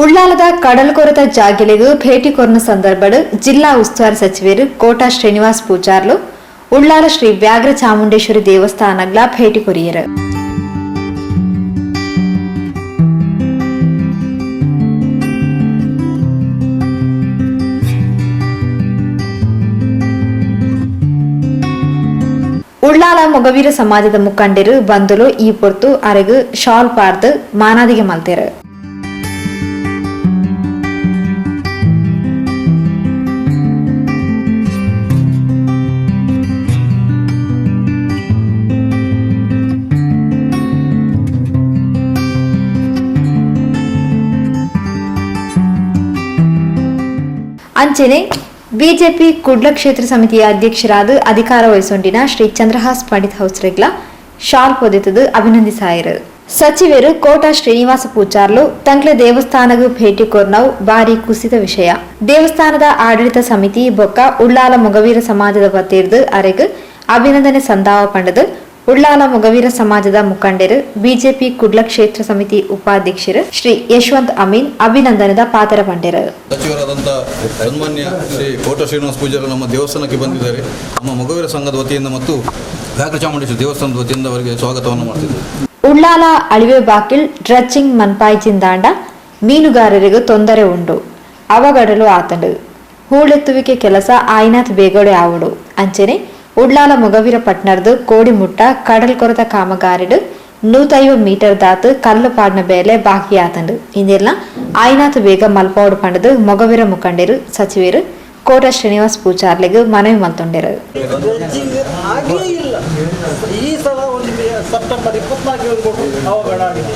ಉಳ್ಳಾಲದ ಕಡಲ್ಕೊರೆತ ಜಾಗೆಲೆಗ್ ಭೇಟಿ ಕೊರ್ನ ಸಂದರ್ಭಡ್ ಜಿಲ್ಲಾ ಉಸ್ತುವಾರಿ ಸಚಿವರು ಕೋಟಾ ಶ್ರೀನಿವಾಸ್ ಪೂಜಾರ್ಲು ಉಳ್ಳಾಲ ಶ್ರೀ ವ್ಯಾಘ್ರ ಚಾಮುಂಡೇಶ್ವರಿ ದೇವಸ್ಥಾನಗ್ಲ ಭೇಟಿ ಕೊರಿಯರು. ಉಳ್ಳಾಲ ಮೊಗವೀರ ಸಮಾಜದ ಮುಖಂಡರು ಬಂಧುಲು ಈ ಪೊರ್ತು ಅರೆಗು ಶಾಲ್ ಪಾರ್ದು ಮಾನಾದಿಗೆ ಮಲ್ತೆರು. ಅಂಚೆನೆ ಬಿಜೆಪಿ ಕುಡ್ಲ ಕ್ಷೇತ್ರ ಸಮಿತಿಯ ಅಧ್ಯಕ್ಷರಾದ ಅಧಿಕಾರ ವಹಿಸೊಂಡಿನ ಶ್ರೀ ಚಂದ್ರಹಾಸ್ ಪಂಡಿತ್ ಹೌಸ್ರೆಗ್ಲ ಶಾಲ್ ಪೊದೆತದು ಅಭಿನಂದಿಸಾಯರು. ಸಚಿವರು ಕೋಟಾ ಶ್ರೀನಿವಾಸ ಪೂಜಾರ್ಲು ತಂಕ್ಲೆ ದೇವಸ್ಥಾನಗೂ ಭೇಟಿ ಕೊರ್ನವು ಬಾರಿ ಕುಸಿತ ವಿಷಯ. ದೇವಸ್ಥಾನದ ಆಡಳಿತ ಸಮಿತಿ ಬೊಕ್ಕ ಉಳ್ಳಾಲ ಮೊಗವೀರ ಸಮಾಜದ ವತಿರ್ದು ಅರೆಗ್ ಅಭಿನಂದನೆ ಸಂದಾವ ಪಂಡದು ಉಳ್ಳಾಲ ಮೊಗವೀರ ಸಮಾಜದ ಮುಖಂಡರು ಬಿಜೆಪಿ ಕುಡ್ಲ ಕ್ಷೇತ್ರ ಸಮಿತಿ ಉಪಾಧ್ಯಕ್ಷರು ಶ್ರೀ ಯಶವಂತ್ ಅಮೀನ್ ಅಭಿನಂದನದ ಪಾತ್ರ ಪಂಡರು. ಸಚಿವರಾದಂಥ ಸನ್ಮಾನ್ಯ ಶ್ರೀ ಕೋಟ ಶ್ರೀನಿವಾಸ ಪೂಜಾರಿ ನಮ್ಮ ದೇವಸ್ಥಾನಕ್ಕೆ ಬಂದಿದ್ದಾರೆ. ನಮ್ಮ ಮೊಗವೀರ ಸಂಘದ ವತಿಯಿಂದ ಮತ್ತು ವ್ಯಾಘ್ರ ಚಾಮುಂಡೇಶ್ವರಿ ದೇವಸ್ಥಾನದ ವತಿಯಿಂದ ಅವರಿಗೆ ಸ್ವಾಗತವನ್ನು ಮಾಡ್ತಿದ್ದೇವೆ. ಉಳ್ಳಾಲ ಅಳಿವೆ ಬಾಕಿಲ್ ಡ್ರಜ್ಜಿಂಗ್ ಮನ್ಪಾಯ್ಜಿಂದಾಂಡ ಮೀನುಗಾರರಿಗೂ ತೊಂದರೆ ಉಂಡು, ಅವಗಡಲು ಆತಂಡು ಹೂಳೆತ್ತುವಿಕೆ ಕೆಲಸ ಆಯ್ನಾಥ್ ಬೇಗೋಡೆ ಆವಡು. ಅಂಚೆನೆ ಉಳ್ಳಾಲ ಮೊಗವೀರ ಪಟ್ನರ್ದು ಕೋಡಿಮುಟ್ಟ ಕಡಲ್ ಕೊರತ ಕಾಮಗಾರಿಡು 150 ಮೀಟರ್ ದಾತು ಕಲ್ಲು ಪಾಡ್ನ ಬೇಲೆ ಬಾಕಿ ಆತಂಡು. ಇಂದೆಲ್ಲ ಆಯ್ನಾಥ್ ಬೇಗ ಮಲ್ಪಾವಡು ಪಂಡದು ಮೊಗವೀರ ಮುಖಂಡರು ಸಚಿವರು ಕೋಟ ಶ್ರೀನಿವಾಸ್ ಪೂಜಾರ್ಲೆಗ್ ಮನವಿ ಮಲ್ತೊಂಡೆರು. ಡ್ರೆಜ್ಜಿಂಗ್ ಆಗಲೇ ಇಲ್ಲ. ಈ ಸಲ ಒಂದು ಸೆಪ್ಟೆಂಬರ್ 24 ಒಂದು ಬೋಟು ಅವಘಡ ಆಗಿದೆ.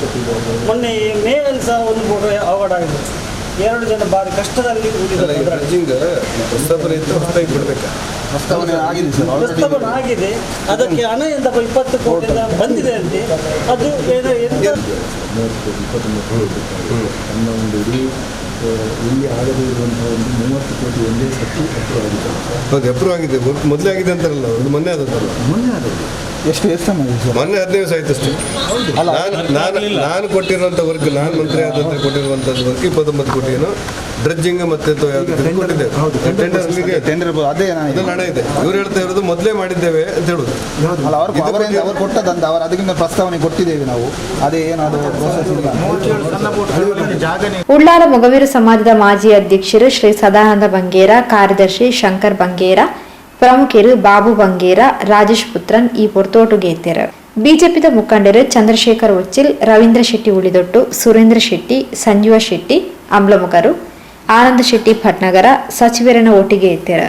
ಮೊನ್ನೆ ಮೇಯಲ್ಲಿ ಸಹ ಒಂದು ಬೋಟು ಅವಘಡ ಆಗಿದೆ. ಎರಡು ಜನ ಭಾರಿ ಕಷ್ಟದಲ್ಲಿ ಉಳಿದಿದ್ದಾರೆ ಅದರಲ್ಲಿ. ಡ್ರೆಜ್ಜಿಂಗ್ ಪ್ರಸ್ತಾಪನೆ ಇತ್ತು, ಹೊಸದಾಗಿ ಬಿಡ್ಬೇಕಾ? ಪ್ರಸ್ತಾವನೆ ಆಗಿದೆ ಸರ್ ಆಲ್ರೆಡಿ. ಪ್ರಸ್ತಾವನೆ ಆಗಿದೆ. ಅದಕ್ಕೆ ಹಣ ಎಂತ 20 ಕೋಟಿ ಬಂದಿದೆ ಅಂತೆ. ಅದು ಏನು ಎಂತ 30 ಕೋಟಿ, 29 ಕೋಟಿ ರೂಪಾಯಿ ತನ್ನ ಒಂದು ಇಡೀ ಇಲ್ಲಿ ಆಗದೇ ಇರುವಂತಹ ಒಂದು 30 ಕೋಟಿ ಒಂದೇ ಸತಿ ಅಪ್ರೂವ್ ಆಗಿದೆ. ಹೌದು, ಅಪ್ರೂವ್ ಆಗಿದೆ. ಮೊದಲೇ ಆಗಿದೆ ಅಂತಾರಲ್ಲ, ಒಂದು ಮೊನ್ನೆ ಆದದ್ದಲ್ಲ. ಮೊನ್ನೆ ಆದದ್ದು. ಎಷ್ಟು ಎಷ್ಟು ಸಮಯ ಇದೆ ಸರ್? ಮೊನ್ನೆ 15 ದಿವಸ ಆಯ್ತು ಅಷ್ಟೇ. ನಾನು ನಾನು ನಾನು ಕೊಟ್ಟಿರುವಂಥ ವರ್ಕ್, ನಾನು ಮಂತ್ರಿ ಆದ ನಂತರ ಕೊಟ್ಟಿರುವಂಥದ್ದು ವರ್ಕ್ 29 ಕೋಟಿ ಏನೋ ಡ್ರೆಜ್ಜಿಂಗ್ ಮತ್ತೆ ಅಥವಾ ಯಾವ್ದು ಕೊಟ್ಟಿದ್ದೇವೆ. ಹೌದು, tender tender tender ಅದೇ ನಾನು ಅದು ನಡೆ ಇದೆ. ಇವ್ರು ಹೇಳ್ತಾ ಇರೋದು ಮೊದಲೇ ಮಾಡಿದ್ದೇವೆ ಅಂತ ಹೇಳುದು. ಅಲ್ಲ, ಅವರು ಇದು ಅವರಿಂದ ಅವರು ಕೊಟ್ಟದಂತ ಅವರು ಅದಕ್ಕಿಂತ ಪ್ರಸ್ತಾವನೆ ಕೊಟ್ಟಿದ್ದೇವೆ ನಾವು. ಅದೇ ಏನಾದ್ರು ಪ್ರೋಸೆಸ್ ಇಲ್ಲ. ಉಳ್ಳಾಲ ಮೊಗವೀರ ಸಮಾಜದ ಮಾಜಿ ಅಧ್ಯಕ್ಷರು ಶ್ರೀ ಸದಾನಂದ ಬಂಗೇರ, ಕಾರ್ಯದರ್ಶಿ ಶಂಕರ್ ಬಂಗೇರ, ಪ್ರಮುಖರು ಬಾಬು ಬಂಗೇರ, ರಾಜೇಶ್ ಪುತ್ರನ್ ಈ ಪೊರ್ತೋಟುಗೇತೆರು. ಬಿಜೆಪಿದ ಮುಖಂಡರು ಚಂದ್ರಶೇಖರ್ ಉಚ್ಚಿಲ್, ರವೀಂದ್ರ ಶೆಟ್ಟಿ ಉಳಿದೊಟ್ಟು, ಸುರೇಂದ್ರ ಶೆಟ್ಟಿ, ಸಂಜೀವ ಶೆಟ್ಟಿ ಅಂಬ್ಲಮುಗರು, ಆನಂದ ಶೆಟ್ಟಿ ಭಟ್ನಗರ ಸಚಿವರನ್ನ ಒಟ್ಟಿಗೆ ಇತ್ತೆರು.